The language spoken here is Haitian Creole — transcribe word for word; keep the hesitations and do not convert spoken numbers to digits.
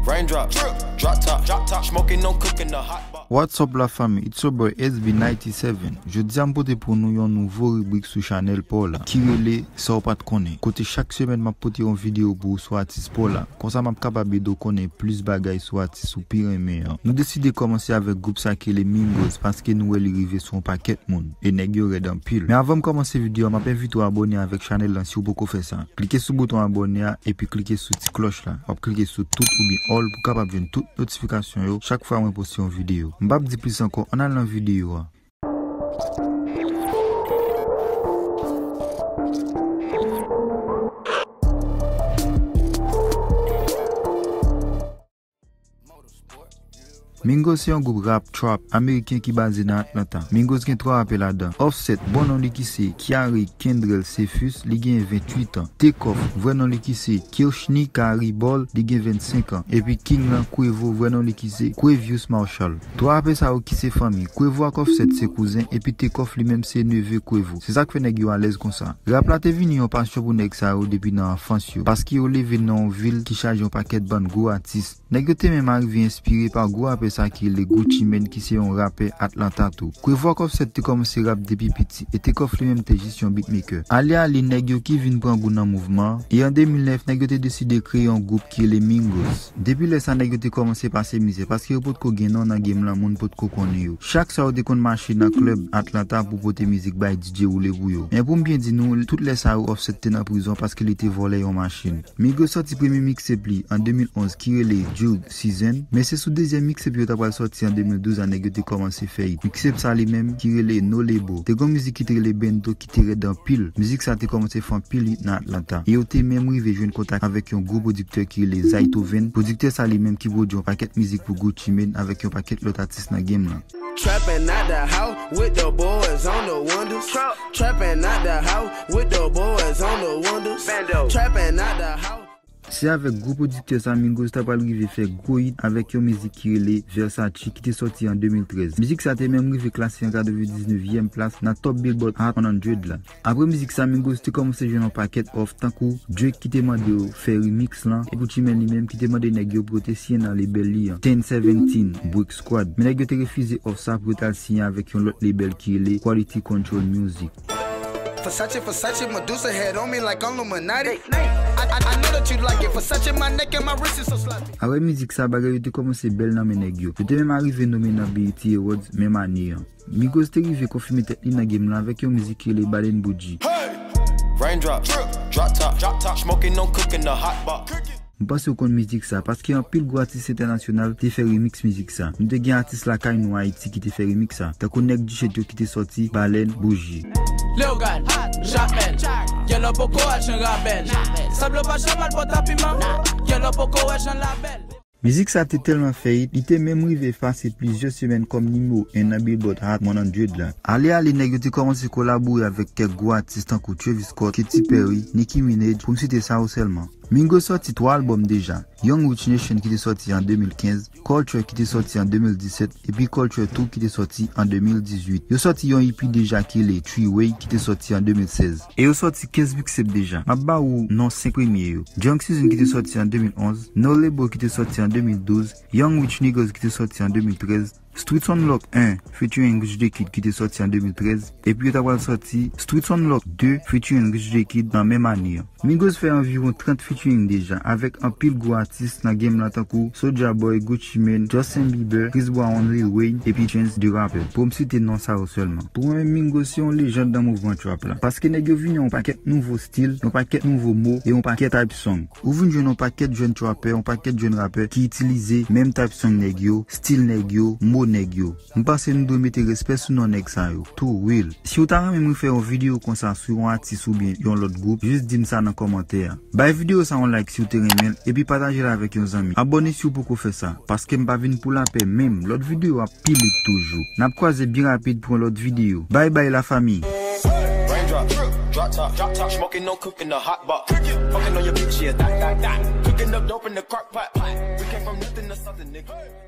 Raindrop, drip, drop top, drop top, smoking, no cooking, the hot box. What's up la fami, it's your boy S B ninety-seven. Jodi a m pote pou nou yon nouvo ribrik sou chanèl pa w la ki rele Sa w pa t konnen. Kote chak semèn m ap pote yon videyo pou ou sou atis pa w la. Konsa m ap kapab ede w konnen plis bagay sou atis ou pi renmen an. Nou deside kòmanse avèk gwoup sa ki rele Mingos paske nou wè li rive sou yon pakèt moun. E nèg yo rèd anpil. Men avan m kòmanse videyo a, m ap envite w abòne avèk chanèl lan si w poko fè sa. Klike sou bouton abòne a epi klike sou ti klòch la. W ap klike sou tout oubyen all pou w kapab jwenn tout notifikasyon yo chak fwa mwen poste yon videyo. M p ap di plis ankò, ann al nan videyo a. Mingos se yon gwoup rap trap ameriken ki baze nan Atlanta. Mingos gen twa rapè ladan. Offset, bon non li ki se Kiari Kendrell Cephus, li gen venntuit an. Takeoff, vrè non li ki se Kirshny Kari Ball, li gen vennsenk an. Epi King lan, Quavo, vrè non li ki se Quavious Marshall. Twa rapè sa yo ki se fanmi. Quavo ak Offset se kouzen, epi Takeoff li menm se neve Quavo. Se sa k fè nèg yo alèz konsa. Rap la te vini yon pasyon pou nèg sa yo depi nan anfans yo, paske yo leve nan yon vil ki chaje yon pakèt bann gwo atis. Nèg yo te menm arive enspire pa gwo rapè sa ki rele Gucci Mane ki se yon rapè Atlanta tou. Quavo ak Offset te kòmanse rap depi piti e Takeoff li menm te jis yon beatmaker. Ale ale nèg yo ki vin pran gou nan mouvman an, e an de mil nèf nèg yo te deside kreye yon gwoup ki rele Mingos. Depi lè sa nèg yo te kòmanse pase mizè paske yo potko gen non nan game lan, moun potko konnen yo. Chak swa yo te konn mache nan klèb Atlanta pou pote mizik bay D J woule pou yo. Men pou m byen di nou, tout lè sa yo Offset te nan prizon paske li te vòlè yon machin. Migos sòti premye mixtape li an de mil onz ki rele Juke Season, men se sou dezyèm mixtape yo ta pral sòti an de mil douz la nèg yo te kòmanse fè hit. Mixtape sa li menm ki rele No Label. Te gon mizik ki te rele Bento ki te rèd anpil. Mizik sa te kòmanse fè anpil hit nan Atlanta. E yo te menm rive jwenn kontak avèk yon gwo pwodiktè ki rele Zaytoven. Pwodiktè sa li menm ki pwodui yon pakèt mizik pou Gucci Mane avèk yon pakèt lòt atis nan game lan. Trapping out the house with the boys on the windows. Trapping out the house with the boys on the windows. Trapping out the house. Se avèk gwo pwodiktè sa Migos ta pral rive fè gwo hit avèk yon mizik ki rele Versace ki te sòti an de mil trèz. Mizik sa te menm rive klase an katrevendiznèvyèm plas nan top Billboard Hot one hundred la. Apre mizik sa, Migos te kòmanse jwenn yon pakèt òf, tankou Drake ki te mande yo fè remix lan, e Gucci Mane li menm ki te mande nèg yo pou yo te siyen nan label li an, ten seventeen, Brick Squad. Men nèg yo te refize òf sa pou yo t al siyen avèk yon lòt label ki rele Quality Control Music. Versace, Versace, Medusa head on me like Illuminati. I, I, I know that you like it. Versace, my neck and my wrist is so sloppy. Apre mizik sa, bagay yo te kòmanse bèl nan men nèg yo. Yo te menm arive nonmen nan B E T Awards menm ane an. Migos te rive konfime tèt li nan game lan avèk yon mizik ki rele Bad and Bougie. Raindrop, drip, drop top, drop top, smoking, no cooking, the hot box. M panse w konn mizik sa, paske anpil gwo atis entènasyonal te fè remix mizik sa. Nou te gen atis lakay nou Ayiti ki te fè remix sa, tankou Nèg Dichèt yo ki te sòti Balèn Bouji. Leogàn, Japèl, Gèlò poko wè jan Rabèl. Sablo pa jan mal pòtapiman, Gèlò poko wè jan Labèl. Mizik sa te tèlman fè hit, li te menm rive pase plizyè semèn kòm nimewo en nan Billboard Hot one hundred la. Ale ale, nèg yo te kòmanse kolabore avèk kèk gwo atis tankou Travis Scott, Katy Perry, Nicki Minaj, pou m site sa yo sèlman. Migos sòti twa albòm deja, Young Rich Nation ki te sòti an de mil kenz, Culture ki te sòti an de mil disèt, epi Culture two ki te sòti an de mil dizuit. Yo sòti yon E P deja ki rele Three Way ki te sòti an de mil sèz. E yo sòti kenz mixtape deja. M ap ba ou non senk premye yo. Drunk Season ki te sòti an de mil onz, No Label ki te sòti an de mil douz, Young Rich Niggas ki te sòti an de mil trèz, Streets Unlocked un featuring Rich the Kid ki te sòti an de mil trèz, epi yo ta pral sòti Streets Unlocked de featuring Rich the Kid nan menm ane an. Migos fè anviwon trant featuring deja avèk anpil gwo atis nan game lan tankou Soulja Boy, Gucci Mane, Justin Bieber, Chris Brown, Lil Wayne epi Chance the Rapper, pou m site non sa yo sèlman. Pou mwen menm, Migos se yon lejand nan mouvman trap la, paske nèg yo vini yon pakèt nouvo stil, yon pakèt nouvo mo e yon pakèt hype song. Ou vin jwenn yon pakèt jèn trapper, yon pakèt jèn rapè ki itilize menm type song nèg yo, stil nèg yo, mo nèg yo. M panse nou dwe mete respè sou non nèg sa yo. Too real. Si w ta renmen m refè yon videyo konsa sou yon atis oubyen yon lòt gwoup, jis di m sa nan kòmantè a. Bay videyo sa yon like si w te renmen l, epi pataje l avèk yon zanmi. Abòne si w poko fè sa, paske m pa vin pou lapè menm. Lòt videyo ap pi lit toujou. N ap kwaze byen rapid pou yon lòt videyo. Bye bye la fami. Raindrop, drip, drop top, drop top, smoking, no cooking, the hot box. Fucking on your bitch, yeah, that, that, that. Cooking up dope in the crock pot, pot. We came from nothing to something, nigga.